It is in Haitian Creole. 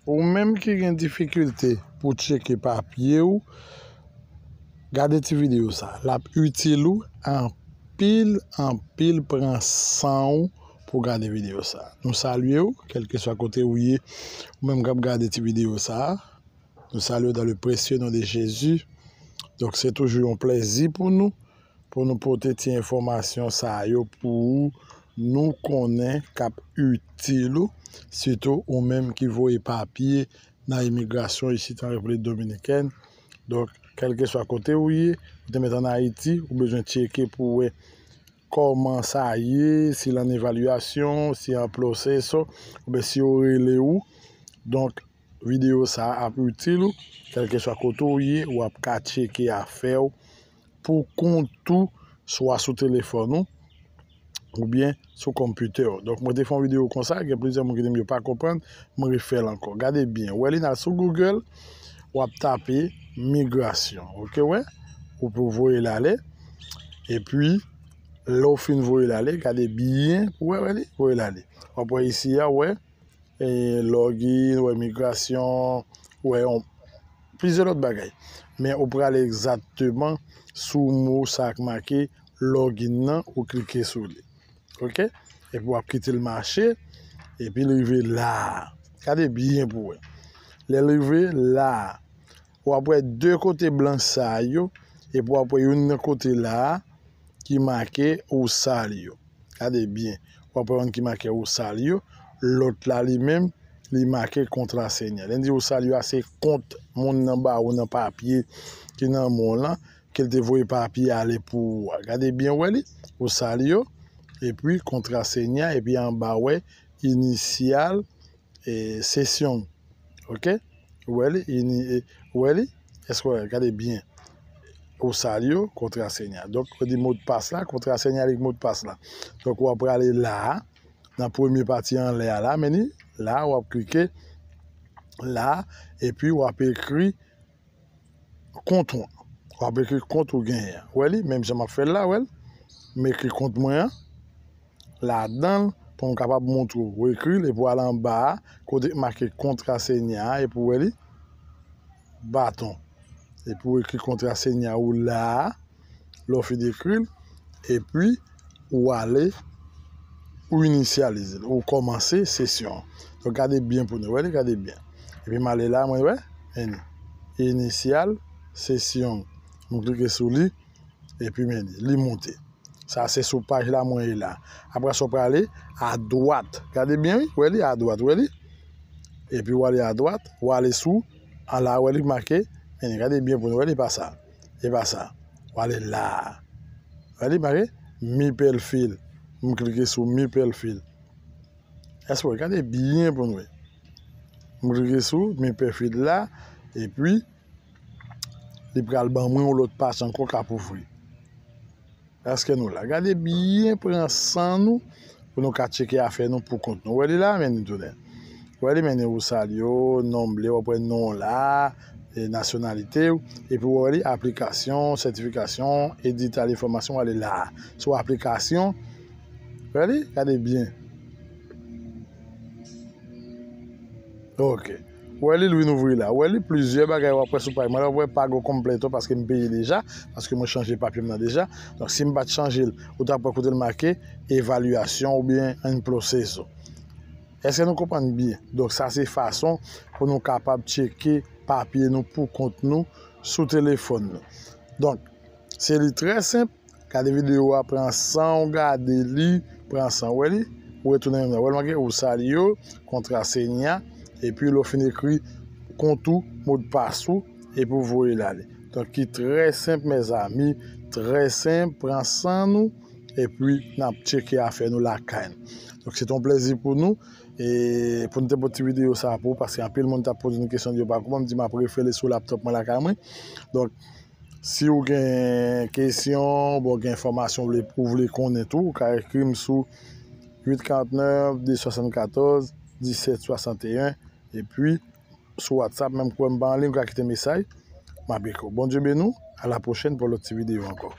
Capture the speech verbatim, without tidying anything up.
Ou menm ki gen difikilte pou tcheke papye w, gade ti videyo sa. L ap itil ou anpil, anpil. Pran san w pou gade videyo sa. Nou salye w, kèlkeswa kote ou ye, ou menm k ap gade ti videyo sa. Nou salye w dans le précieux nom de Jésus. Donk, se toujou yon plèzi pou nou, pou nou pote ti enfòmasyon sa yo pou ou, nou konnen k ap itil ou, sitou ou menm ki voye papye nan imigrasyon isit an Repiblik Dominikèn. Donk, kèlkeswa kote ou ye, ou te mèt ann Ayiti, ou bezwen tcheke pou wè kòman sa ye, si l an evalyasyon, si an pwoseso, oubyen si yo rele ou. Donk, videyo sa a ap itil ou, kèlkeswa kote ou ye, w ap ka tcheke afè w pou kont ou, swa sou telefòn ou, oubyen sou konpitè w. Donk, mwen te fè yon videyo konsa, gen plizyè moun ki di m yo pa konprann, mwen refè l ankò. Gade byen, w wè li, n al sou Google, w ap tape migrasyon, oke, wè, ou pou voye l ale, epi, lè w fin voye l ale, gade byen, w wè, wè li, voye l ale. W ap wè isi a, w wè, e, login, w wè migrasyon, w wè yon, plizyè lòt bagay. Men ou prale egzakteman sou mo sa k make login nan, ou klike sou li. Oke? Epi w ap kite l mache, epi l rive la a. Gade byen pou w wè. Lè l rive la a, w ap wè de kote blan sa yo, epi w ap wè youn nan kote la a ki make Usalyo. Gade byen. W ap wè youn ki make Usalyo, lòt la li menm, li make Kontrasenya. Lè n di Usalyo a, se kont moun nan ba ou nan papye ki nan men w lan, ke l te voye papye ale pou ou a. Gade byen, w wè li, Usalyo, epi Kontrasenya, epi anba, w wè inisyal, e, sesyon. Oke? Ou wè li, ini, e, ou wè li? Èske w wè? Gade byen. Usalyo, Kontrasenya. Donk, ou di modpas la, Kontrasenya avèk modpas la. Donk, w ap prale la a, nan premye pati anlè a la, men ni la, w ap klike la, epi w ap ekri kont ou an. W ap ekri kont ou genyen an. Ou wè li, menm jan m ap fè l la, w wè l? M ekri kont mwen an ladan l pou m kapab montre w. Ou ekri l epi w al anba a, kote k make Kontrasenya a, epi w wè li, baton. Epi w ekri Kontrasenya ou la a, lè w fin ekri l, epi ou ale, ou inisyalize l, ou kòmanse sesyon an. Donk, gade byen pou nou wè li, gade byen. Epi m ale la, mwen wè, ini-, inisyal sesyon. Mwen klike sou li, epi men li, li monte. Sa se sou paj la mwen ye la. Apre sa, w prale adwat. Gade byen, wi, wè li adwat, wè li. Epi w ale adwat, w ale sou, an la, wè li make, men gade byen pou nou, wè li pa sa. E pa sa. W ale la. Wè li make, mi pèfil. M klike sou mi pèfil. Èske w gade byen pou nou wè? M klike sou mi pèfil la, epi li pral ban mwen yon lòt paj ankò k ap ouvri. Èske nou la? Gade byen, pran san nou pou nou ka tcheke afè nou pou kont nou. Wè li la, men ni tounen. Wè li, men ni Usalyo, nonm li, w ap wè non la, e nasyonalite w, epi w wè li, aplikasyon, sètifikasyon, edita enfòmasyon, w ale la. Sou aplikasyon, wè li, gade byen. Ok. Wè li, l vin ouvri la. Wè li, plizyè bagay w ap wè sou paj mwen la, w ap wè pago completo paske m peye deja, paske mwen chanje papye m nan deja. Donk, si m pa t chanje l, ou t ap wè kote l make evalyasyon oubyen en proceso. Èske nou konprann byen? Donk, sa se fason pou nou kapab tcheke papye nou pou kont nou sou telefòn nou. Donk, se li trè senp. Gade videyo a, pran san w gade li, pran san w, wè li, ou retounen menm nan. Wè l make Usalyo, Kontrasenya, epi lè w fin ekri kont ou, modpas ou, epi w voye l ale. Donk, ki trè senp, mezanmi, trè senp, pran san nou, epi n ap tcheke afè nou lakay nou. Donk, se te yon plèzi pou nou, e pou nou te pote ti videyo sa a pou ou, paske anpil moun t ap poze nou kesyon, yo pa konprann, m di m ap refere sou laptop mwen lakay mwen. Donk, si w gen kesyon, bon, gen enfòmasyon w vle, ou vle konnen tou, ou ka ekri m sou uit karant nèf, de swasann katòz, disèt swasanteyen, epi sou WhatsApp, menm kwè m pa anliy, ou ka kite mesaj, m ap ekri w. Bondye beni w, a la pwochèn pou lòt ti videyo ankò.